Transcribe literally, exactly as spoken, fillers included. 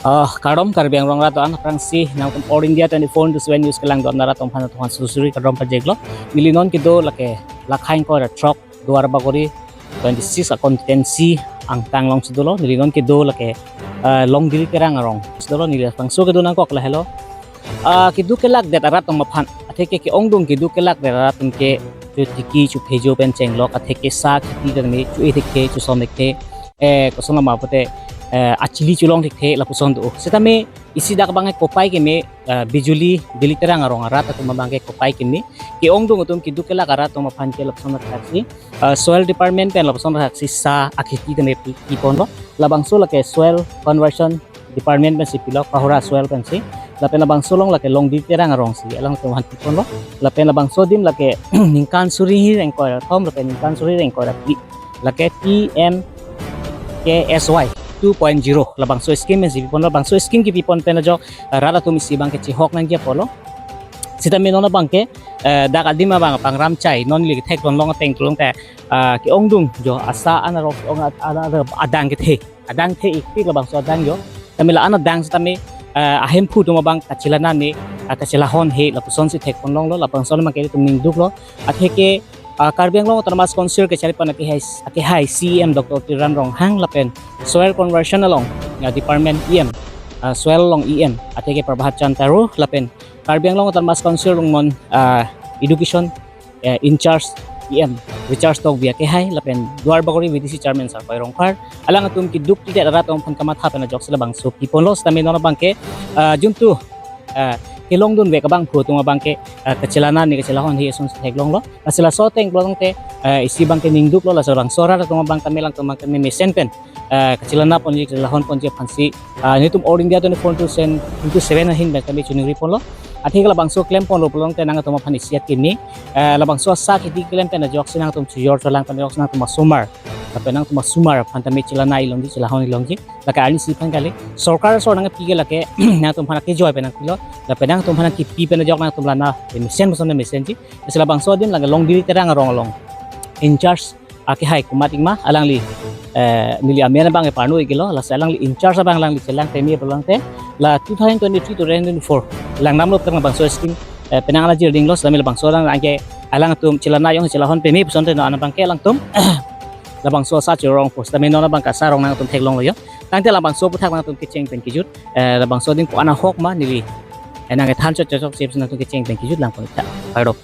Ah, kardom Karbi Anglong arat do-an aphrangsi nangtum All India twenty-four into seven News kelang do-an arat atum aphan atum aphan susuri kardom pajirlo. Neli non kedo lake Lakhain kora throk Duar Bagori twenty-six a constituency angtang alongsi dolo. Neli non kedo lake, ah, Longdiri Terang arongsi dolo. Neli labangso kedo nangkok lahelo. Ah, keduk kelak det arat atum aphan, atheke ke-ongdung keduk kelak det arat atum ke chotiki chophejo pen chenglok, atheke sa kheti tame cho-e thekthe, chosom thekthe, eh, koson lama pute, eh, achili cholong thekthe lapuson do. Setame isi dak abang ke kopai keme, eh, Bijuli Dili Terang arong arat atum abang ke kopai keme. Ke-ongdung atum keduk kelak arat atum aphan ke lapuson athak si, eh, soil department pen lapuson athak si sa akheti tame pi, piponlo. Labangso lake soil conversion department pensi pilo, Pahura soil pensi. Lapen labangso along lake Longdiri Terang arongsi alangtum aphan piponlo. Lapen labangso adim lake ningkan suri hini ingkoi ra kethom lapen ningkan suri hini ingkoi ra phli, lake P M K S Y two point zero labangso scheme pensi piponlo. Labangso scheme kepipon pen ajok, eh, rat atum isi abang ke chihok nangji apotlo. Setame non abang ke, eh, dak adim abang pangram chai, non neli theklong long ateng tulong te, ah, ke-ongdung jo asa an arok ke-ong ad-, ad-, ad-, adang kethe, adang the-ikpik labangso adang jo. Tame la an adang setame, ah, ahemphu atum abang kachelana ne, ah, kachelahon he lapusonsi theklong longlo, labangso abang ke ilitum ningduklo. Atheke, ah, Karbi Anglong Autonomous Council kacharli pen akehai, akehai C E M Doctor Tuliram Ronghang lapen soil conversion along, ah, department E M, ah, soil along E M, atheke Prabhat Chan Taro lapen Karbi Anglong Autonomous Council along non, ah, education, eh, in charge E M Richard Tokbi akehai lapen Duar Bagori V D C chairman Sarkoi Rongphar, alangtum keduk tidet arat atum aphan kamatha pen ajoksi labangso piponlo. Setame non abang ke, ah, juntu, ah, kelongdunvek abangphu atum abang ke, ah, kachelana ne kachelahon he asonsi theklonglo. Lasi laso ateng pulo tangte, ah, isi abang ke ningduklo, laso labangso arat atum abang tame alangtum abang tame mesen pen, ah, kachelana ponji, kachelahon ponji aphansi, ah, nelitum All India twenty-four into seven, into seven ahin pen tame choningri ponlo. Atheke labangso klem ponlo pulo tangte nangtum aphan isi akimi, ah, labangso asa kheti klem pen ajoksi nangtum chojor cholang pen ajoksi nangtum asomar, lapen nangtum asomar aphan tame chelana-ik longji, chelahon-ik longji. Lake arnisi aphan kali, sorkar asor nangpi ke lake nangtum aphan kejoi pen nangpilo. Lapen nangtum aphan kepi pen ajok nangtum lana mesen puson mesenji. Lasi labangso adim lake Longdiri Terang arong along in charge akehai Kumat Ingma, alangli, eh, neli amen abang ke parnu-iklo, lasi alangli in charge abang alangli chelang peme pulo tangte, la two thousand twenty-three to twenty twenty-four langdamlo tang labangso scheme, eh, penang ala jirdinglo, setame labangso alang anke alangtum chelana jong chelahon peme puson te non abang ke alangtum labangso asa chorong po, setame non abang ke asa arong nangtum theklonglo jo. Tangte labangso aphuthak nangtum kecheng pen kejut, eh, labangso adim ko-an ahok ma neli, eh, nangkethan chot chot chot si nangtum kecheng pen kejut langpon-ik tha. Kardom.